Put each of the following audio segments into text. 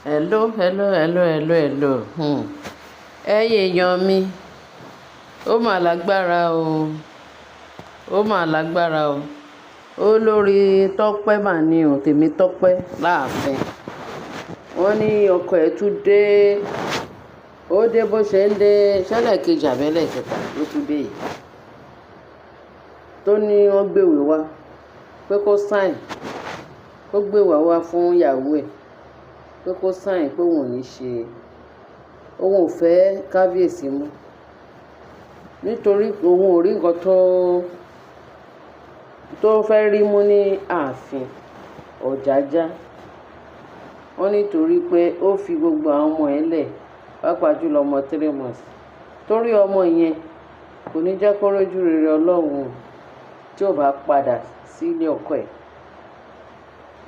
Hello, hello, hello, hello, hello. Ẹ̀yin èèyàn mi, ó mà lágbára o. Ó mà lágbára o. Olórí Tọ́pẹ́ mà ní o, Tèmítọ́pẹ́ láàfin. Wọ́n ní ọkọ ẹ̀ tún dé. Ó dé bó ṣe ń dé, ṣẹlẹ̀ kejì àbí ẹlẹ́ẹ̀kẹta ló tún dé yìí. Tó ní wọ́n gbéwèé wá pé kó sign, kó gbéwèé wá fún ìyàwó ẹ̀, pé kó sign pé òun ò ní ṣe, òun ò fẹ́ kábíyèsí mọ́. Nítorí òun ò rí nǹkan tó fẹ́ rí mú ní ààfin Ọ̀jájá. Wọ́n nítorí pé ó fi gbogbo àwọn ọmọ ẹ̀ lẹ̀, pàápàá jùlọ ọmọ 3 months. Torí ọmọ yẹn kò ní jẹ́ kó rójú rere Ọlọ́run tí ò bá padà sí ilé ọkọ ẹ̀.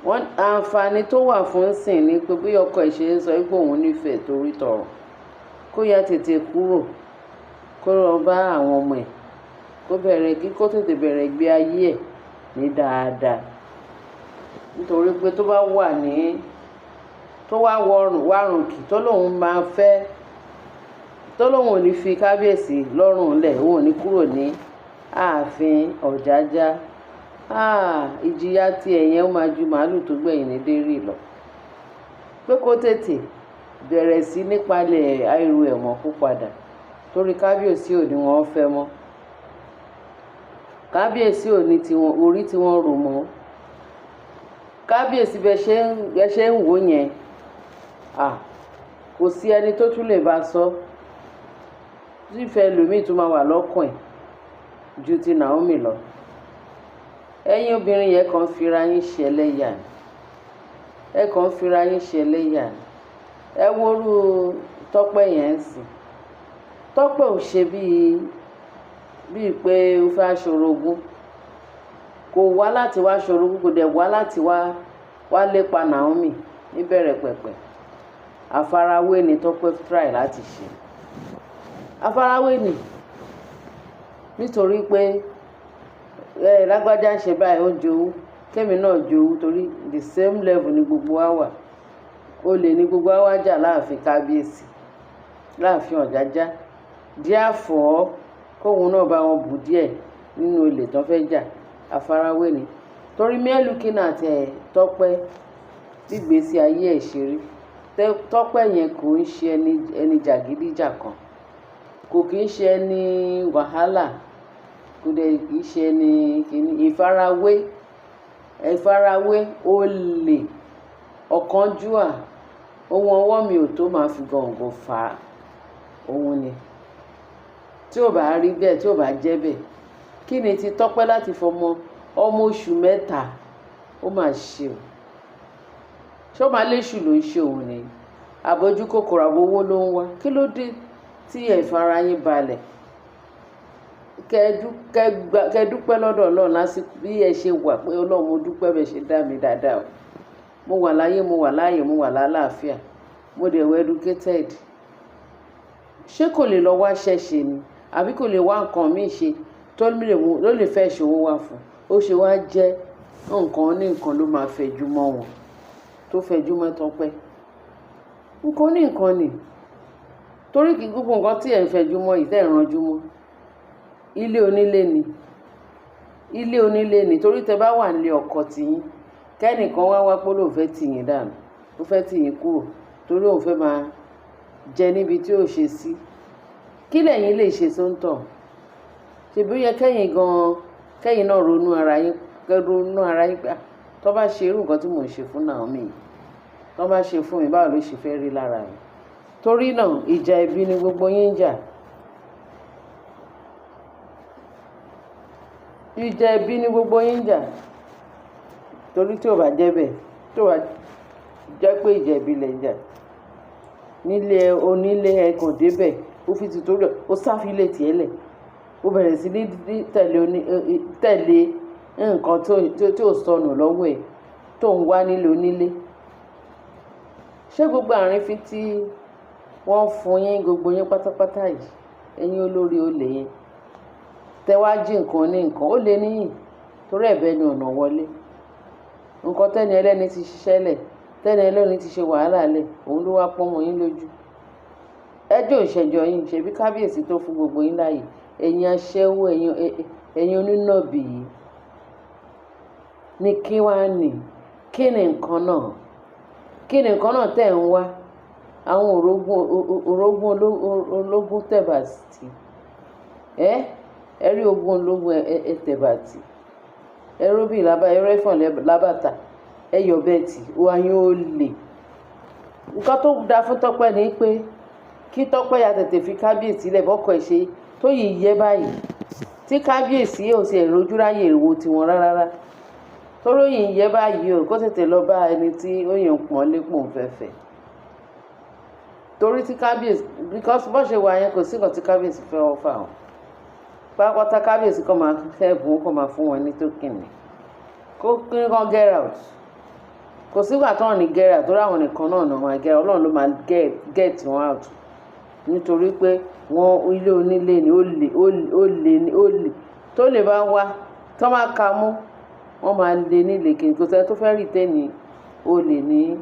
Wọ́n àǹfààní tó wà fún sìn ni pé bí ọkọ ẹ̀ ṣe ń sọ pé òun nífẹ̀ẹ́ torí tọ̀rọ̀, kó yá tètè kúrò, kó lọ bá àwọn ọmọ ẹ̀, kó bẹ̀rẹ̀ kí kó tètè bẹ̀rẹ̀ ìgbé ayé ẹ̀ ní dáadáa. Nítorí pé tó bá wà ní, tó wá wọrùn wárùn kì tó lóun máa fẹ́, tó lóun ò ní fi kábíyèsí lọ́rùn lẹ̀, òun ò ní kúrò ní ààfin Ọ̀jájá. Ah, ìjìyà tí ẹ̀yẹn ó máa ju màlúù tó gbẹ̀yìn ní dérì lọ. Pé kó tètè bẹ̀rẹ̀ sí nípalẹ̀ ẹrù ẹ̀ mọ́ kó padà. Torí kábíyèsí ò ní wọ́n fẹ́ mọ́. Kábíyèsí ò ní tiwọn, orí tí wọ́n rò mọ́. Kábíyèsí bẹ ṣe ń wò yẹn. Ah, kò sí ẹni tó tún lè bá sọ. Tí ìfẹ́ ẹlòmíì tún máa wà lọ́kàn ẹ̀ ju ti Naomi lọ. Ẹ̀yin obìnrin yẹn kàn fira yín ṣe ẹlẹ́yà ni. Ẹ kàn fira yín ṣe ẹlẹ́yà ni. Ẹ wo irú Tọ́pẹ́ yẹn ń sìn. Tọ́pẹ́ ò ṣe bí pé ó fẹ́ ṣorogún. Kò wá láti wá ṣorogún, kò dẹ̀ wá láti wá lépa Naomi níbẹ̀rẹ̀ pẹ̀pẹ̀. Àfarawé ni Tọ́pẹ́ try láti ṣe. Àfarawé ni. Nítorí pé ẹ lágbájá ń ṣe báyìí, ó ń jowú. Kémi náà jowú torí the same level ni gbogbo wa wà. Olè ni gbogbo wa wá jà láàfin kábíyèsí, láàfin Ọ̀jájá. Therefore, kóun náà bá wọn bù díẹ̀ nínú olè tó fẹ́ jà. Àfarawé ni. Torí mere looking at ẹ̀ Tọ́pẹ́, bí ìgbésí ayé ẹ̀ ṣe rí. Tọ́pẹ́ yẹn kò ń ṣe ẹni jàgídíjàkan. Kò kì í ṣe ẹni wàhálà. Kò dẹ̀ kì í ṣe ẹni kíni. Ìfarawé, ìfarawé, olè, ọ̀kánjúà, ohun ọwọ́ mi ò tó máa fi gọ̀ǹgọ̀ fà á. Òun ni. Tí ò bá rí bẹ́ẹ̀, tí ò bá jẹ́ bẹ́ẹ̀, kí ni ti Tọ́pẹ́ láti fọmọ ọmọ oṣù 3? Ó mà ṣe o. Ṣé ó máa léṣù ló ń ṣe òun ni? Àbójú kòkòrò àbí owó ló ń wá. Kí ló dé tí ẹ fara yín balẹ̀? Kẹ dúpẹ́ lọ́dọ̀ Ọlọ́run lásìkò bí ẹ ṣe wà pé Ọlọ́run mo dúpẹ́ bí ẹ ṣe dá mi dáadáa o. Mo wà láyé, mo wà láàyè, mo wà lálàáfíà. Mo dẹ̀ well educated. Ṣé kò lè lọ wá iṣẹ́ ṣe ni? Àbí kò lè wá nǹkan mí ṣe tó lè mú, ló lè fẹ́ ṣòwò wá fún? Ó ṣe wá jẹ́ nǹkan ní nǹkan ló máa fẹjú mọ́ wọn, tó fẹjú mọ́ Tọ́pẹ́. Nǹkan ní nǹkan ni. Torí kí gbogbo nǹkan tí ẹ̀ ń fẹjú mọ́ yìí, tí ẹ̀ ń ranjú mọ́. Ilé onílé ni. Ilé onílé ni. Torí tí ẹ bá wà nílé ọkọ tí yín, kẹ́ni kan wá wá pé ó fẹ́ tì yín dànù, ó fẹ́ tì yín kúrò torí òun fẹ́ máa jẹ níbi tí ó ṣe sí. Kí lẹ̀yin lè ṣe sóńtọ̀? Ṣèbí ó yẹ kẹ́yìn gan-an, kẹ́yìn náà ronú ara yín, kẹ́ ronú ara yín pé, tó bá ṣe irú nǹkan tí mò ń ṣe fún Naomi yìí, tó bá ṣe fún mi, báwo ló ṣe fẹ́ rí lára mi? Torí náà ìjà ẹbí ni gbogbo yín ń jà. Ìjà ẹbí ni gbogbo yín ń jà. Torí tí ò bá jẹ́ bẹ́ẹ̀, tí ò bá jẹ́ pé ìjà ẹbí lẹ̀ ń jà. Nílé onílé ẹ kàn dé bẹ́ẹ̀, ó fi ti torí ẹ, ó sá fi ilé tí ẹ lẹ̀. Ó bẹ̀rẹ̀ sí ní tẹ̀lé tẹ̀lé nǹkan tí ò sọnù lọ́wọ́ ẹ̀ tó ń wá nílé onílé. Ṣé gbogbo àrífín tí wọ́n fún yín gbogbo yín pátápátá yìí, ẹ̀yin olórí olè yẹn, tẹ wá jí nǹkan ní nǹkan, ó lè níyìn torí ẹ̀bẹ̀ ni ọ̀nà wọlé. Nǹkan tẹ́ni ẹlẹ́ni ti ṣiṣẹ́ lẹ̀, tẹ Tẹ́ni ẹlẹ́ni ti ṣe wàhálà lẹ̀, òun ló wá pọ́n mọ́ yín lójú. Ẹjọ́ ìṣẹ́jọ́ yín, ṣebí kábíyèsí tó fún gbogbo yín láàyè. Ẹ̀yin aṣẹ́wó, ẹ̀yin onínàbì yìí. Ní kí wá ní? Kí ni nǹkan náà? Kí ni nǹkan náà tẹ̀ ń wá? Àwọn orógún ológun tẹ̀bà tì. Ẹ́, ẹ rí ogún ológun ẹ tẹ̀bà tì. Ẹ róbì lábá, ẹ rẹ́fọ̀n lábàtà. Ẹ yọ bẹ́ẹ̀ tì, wá yín ó lè. Nǹkan tó da fún Tọ́pẹ́ ni pé kí Tọ́pẹ́ ya tètè fi kábíyèsí lẹ̀ bọ́kọ ẹ̀ ṣe tó yìí yẹ báyìí. Tí kábíyèsí ò sì rojú ráyè wo tiwọn rárá. Torí ó yìí yẹ báyìí o, kó tètè lọ bá ẹni tí ó yàn pọ́n lépò ń fẹ́fẹ́. Torí tí kábíyèsí, because bó ṣe wà yẹn, kò sí nǹkan tí kábíyèsí fẹ́ offer wọn. Pátápátá kábíyèsí kan máa help wọn, kó máa fún wọn ní token ni. Kó kí wọ́n get out. Kò sí ìgbà tí wọ́n ní get out, torí àwọn nìkan náà ni máa get out. Ọlọ́run ló máa get wọn out. Nítorí pé wọ́n ilé onílé ni ó lè, ó lè, ó lè ní, ó lè. Tó lè bá wá, tí wọ́n bá ka mú, wọ́n máa lé nílé kí kò sí ẹni tó fẹ́ retain olè ní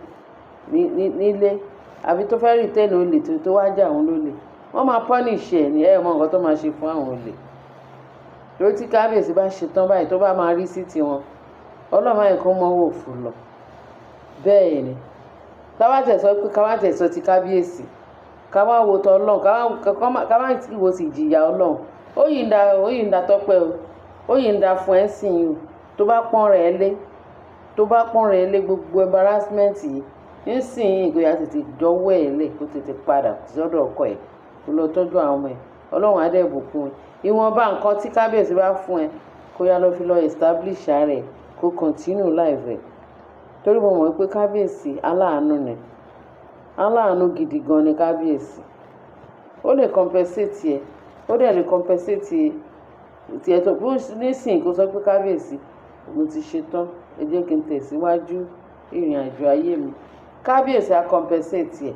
nílé. Àbí tó fẹ́ retain olè tó wá jà wọ́n lólè. Wọ́n máa punish ẹ̀ ní, ẹ mọ nǹkan tó máa ṣe fún àwọn olè. Torí tí kábíyèsí bá ṣe tán báyìí, tó bá máa rí sí tiwọn, Ọlọ́run máa yẹ kó mọ́wọ́ òfò lọ. Bẹ́ẹ̀ ni. Ká wá tẹ̀ sọ pé ká wá tẹ̀ sọ ti kábíyèsí. Ká wá wo tọ Ọlọ́run, ká má wo sì jìyà Ọlọ́run. Ó yìí ń da, ó yìí ń da Tọ́pẹ́ o. Ó yìí ń da fún ẹ sìn o. Tó bá pọ́n rẹ̀ lé, tó bá pọ́n rẹ̀ lé gbogbo embarrassment yìí, nísìnyí kó yá tètè jọ̀wọ́ ẹ̀ lẹ̀, kó tètè padà sọ́dọ̀ ọkọ ẹ̀, kó lọ tọ́jú àwọn ọmọ ẹ̀. Ọlọ́run á dẹ̀ bùkún ẹ. Ìwọ̀nba nǹkan tí kábíyèsí bá fún ẹ, kó yá lọ fi lọ establish ara ẹ̀, kó continue life ẹ̀. Torí mo mọ̀ pé kábíyèsí aláàánú ni. Aláàánú gidi gan ni kábíyèsí. Ó lè compensate ẹ, ó dẹ̀ lè compensate tí ẹ tó bó nísìnyí kó sọ pé kábíyèsí, mo ti ṣe tán, ẹ jẹ́ kí n tẹ̀síwájú ìrìnàjò ayé mi. Kábíyèsí á compensate ẹ.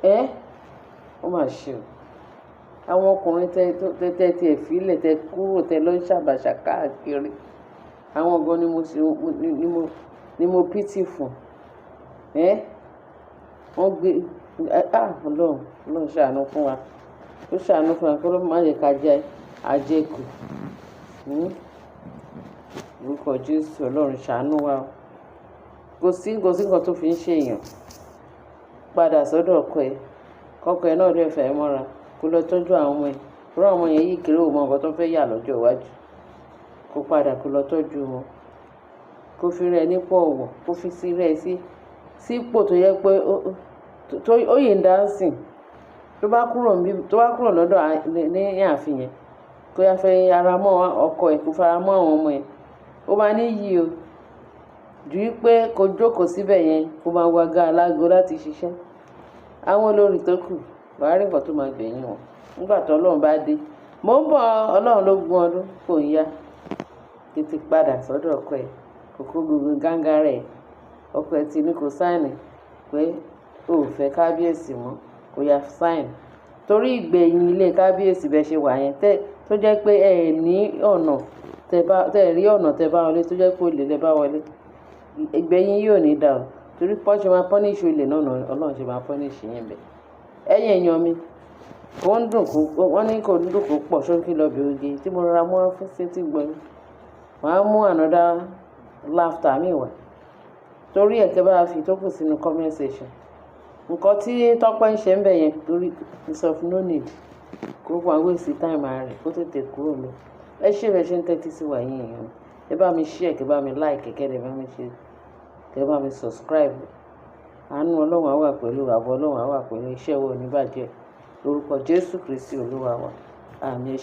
Ẹ́, ó mà ṣe o. Àwọn ọkùnrin tẹ tẹ tẹ tí ẹ fi lẹ̀ tẹ kúrò tẹ lọ ń ṣàbàṣà káàkiri. Àwọn gan ni mo ṣe, ni mo pity fún. Ẹ́, wọ́n gbé, ah, Ọlọ́run, Ọlọ́run ṣàánú fún wa. Ó ṣàánú fún wa kó ló má jẹ ká jẹ àjẹkù. Orúkọ Jésù, Ọlọ́run ṣàánú wa o. Kò sí nǹkan tó fi ń ṣe èèyàn. Padà sọ́dọ̀ ọkọ ẹ. Kọ́kọ́ ẹ náà dẹ̀ fẹ́ mọ́ra. Kó lọ tọ́jú àwọn ọmọ ẹ. Torí àwọn ọmọ yẹn yìí kéré, ò mọ nǹkan tó fẹ́ yà lọ́jọ́ iwájú. Kó padà kó lọ tọ́jú wọn. Kó fi rẹ̀ nípò ọ̀wọ̀, kó fi sí rẹ̀ sípò tó yẹ pé tó ó yìí ń dá sìn. Tó bá kúrò níbí, tó bá kúrò lọ́dọ̀ ní ààfin yẹn, kó yá fẹ́ ara mọ́ ọkọ ẹ̀, kó fara mọ́ àwọn ọmọ ẹ̀. Ó máa ní iyì o. Ju wípé kó jókòó síbẹ̀ yẹn, kó máa wo ago alágo láti ṣiṣẹ́. Àwọn olórí tó kù, wàá rí nǹkan tó máa gbẹ̀yìn wọn. Nígbà tí Ọlọ́run bá dé. Mò ń bọ̀, Ọlọ́run ló gún ọdún, kò ń yá. Tètè padà sọ́dọ̀ ọkọ ẹ. Kó kó gbogbo gángá rẹ̀. Ọkọ ẹ ti ní kó sign pé o ò fẹ́ kábíyèsí mọ́, kó yá sign. Torí ìgbẹ̀yìn ilé kábíyèsí bẹ ṣe wà yẹn tẹ́, tó jẹ́ pé ẹ ní ọ̀nà tẹ bá, tẹ rí ọ̀nà tẹ bá wọlé tó jẹ́ pé olè lẹ bá wọlé. Ìgbẹ̀yìn yìí ò ní dà o. Torí bó ṣe máa punish olè náà ni Ọlọ́run ṣe máa punish yín bẹ́ẹ̀. Ẹ̀yin èèyàn mi, kò ń dùn kó, wọ́n ní kò ń dùn kó pọ̀ ṣókí lọ bí oge tí mo rọra mú wá fún sétí gbọ́ yín. Màá mú another laughter mi wá. Torí ẹ kẹ́ bá fi tó kù sínú comment section. Nǹkan tí Tọ́pẹ́ ń ṣe ń bẹ̀ yẹn torí it's of no need. Kó wá waste time ara rẹ̀ kó tètè kúrò níbẹ̀. Ẹ ṣé bẹ ṣe ń tẹ́tí sí wa ẹ̀yin èèyàn mi. Ẹ bá mi share, kẹ́ bá mi like, kẹ́ dẹ̀ bá mi ṣe, kẹ́ bá mi subscribe. Àánú Ọlọ́run á wà pẹ̀lú, ààbò Ọlọ́run á wà pẹ̀lú, iṣẹ́ wa ò ní bàjẹ́. Lórúkọ Jésù Kristi Olúwa wa. Àmín.